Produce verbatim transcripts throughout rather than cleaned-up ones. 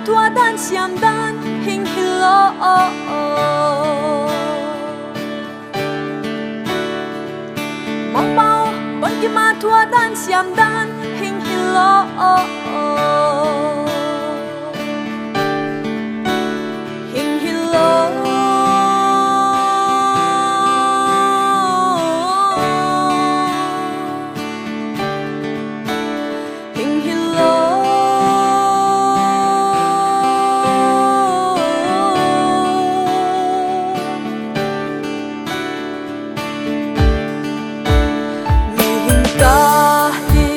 Tua dan siam dan hing hi lo. Mangpau, bangkim a tua dan siam dan hing hi lo. Hing hi lo. Hing hi lo. Mihing ka hi,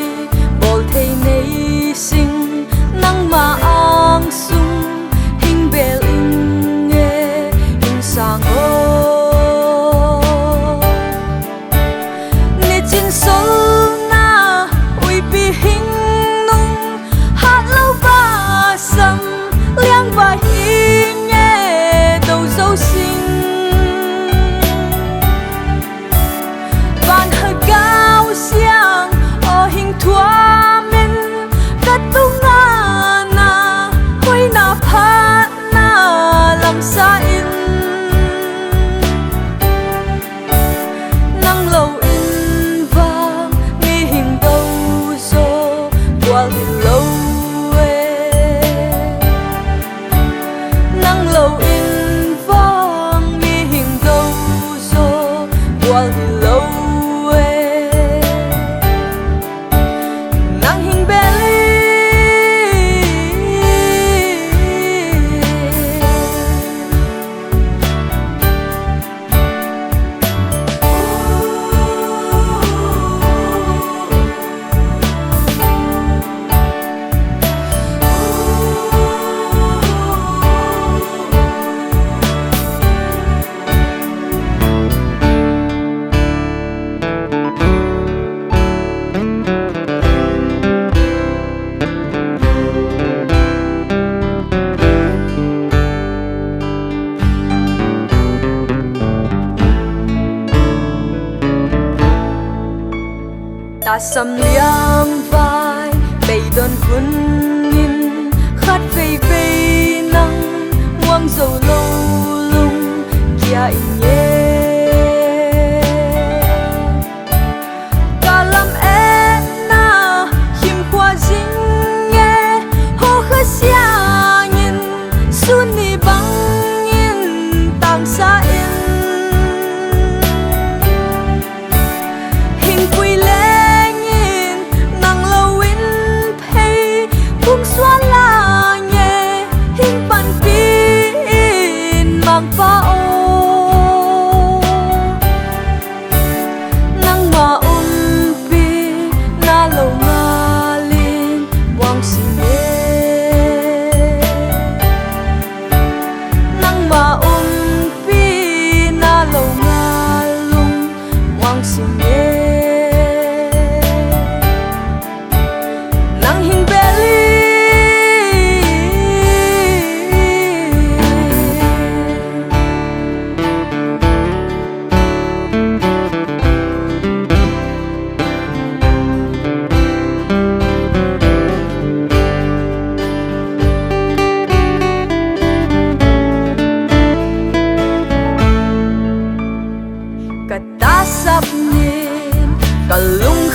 bawl thei nei sing, nangmah ang sung hing bel ing e, hing sang aw. Nicin solna uipi hing nung, hat lo basam liang vai hing e, do zo sing. Van hagau siang aw hing thuam in, ka tungah na hoihna phatna lamsa in. Nang lo in vang mihing do zaw gual hi lo e. Nang lo in vang mihing do zaw gual hi lo e. Nang hing bel hi. Tasam liam vai beidon hun in, khat veivei nang muang zo lo lungkia ing e. Ka lametna himkhua zing e, hawkha siangin sun ni bangin tangsa in. Hingpui lengin nang lo in phei, kung suan lang e, hing panpih in Mangpa aw. Nangmah ompihna lo ngalin muang sing e. Nangmah ompihna lo ngalung muang sing e. Nang hing bel hi. Ka tasap nin ka lung